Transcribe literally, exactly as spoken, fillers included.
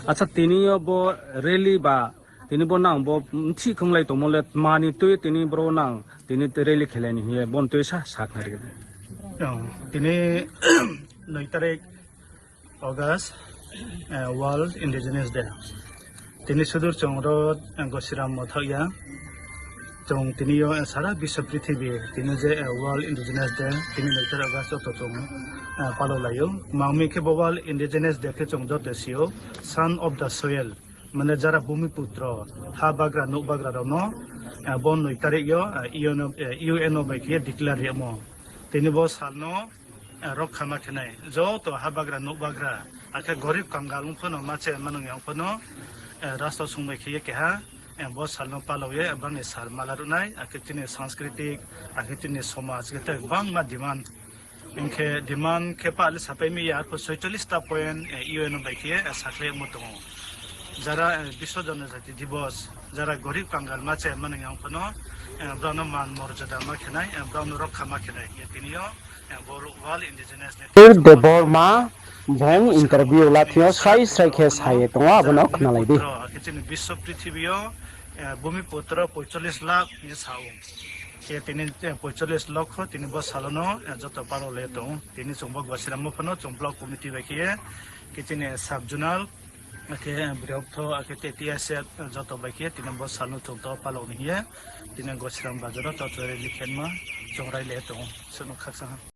Acha, tini yo bo rally ba, tini bo nang bo mthih khonglai tongmo le tma ni tui tini bro nang tini rally khelai ni hing ye bo ni tui sa sakhnari. Tini noi tarik August, World Indigenous Day. Tini sudur chung ro Gosiram mo thaoh ya. Chung tini yo sara biswa prithibi tini je World Indigenous Day, tini noi tarik August joto chung palolai ou. Tma hing khe bo World Indigenous Day khe chung joto si ou, Son of the Soil, mane jara bhumi putro, ha bagra, nouh bagra rao no bo noi tarik yo U N O bai khe ye declare rimo. Tini bo sal no rokha ma khe nai, joto ha bagra, nouh bagra, akhe gorib kangal ong pho no, ma che manung ya ong pho no, rastro sung bai khe ye keha bo sal no palao ye bang ni sal mala ruh nai, akhe chini sanskritik, akhe chini somaj khe tei gbangma demand. Hing khe demand khe pah le sapai mi ya, arphuh soicholish ta point U N O bai khe ye sakhlaimo tong ou. Jara Biswa Jonojati Dibos, jara gorib kangal ma che manung ya ong pho no, brao no man morjada ma khe nai, brao no rokha ma khe nai ye tini yo World Indigenous Day Debbarma bung interview la thing yo srai srai khe sa ye tong ou, abo no khnalai di. Akhe chini biswa prithibi yo bhumi putro poicholish lakh hing ye sa ou. Khe tini poicholish lokho tini bo sal no joto palolai tong ou. Tini chung bo Gosiram mo pho no chung block committee bai khe ye, khe chini sub zonal, akhe briyoptho, akhe tei T S F joto bai khe ye tini bo sal no chung to palao ni hing ye, tini Gosiram bazar wo to rally khe ma chung railai tong ou. Suno khakchang ha.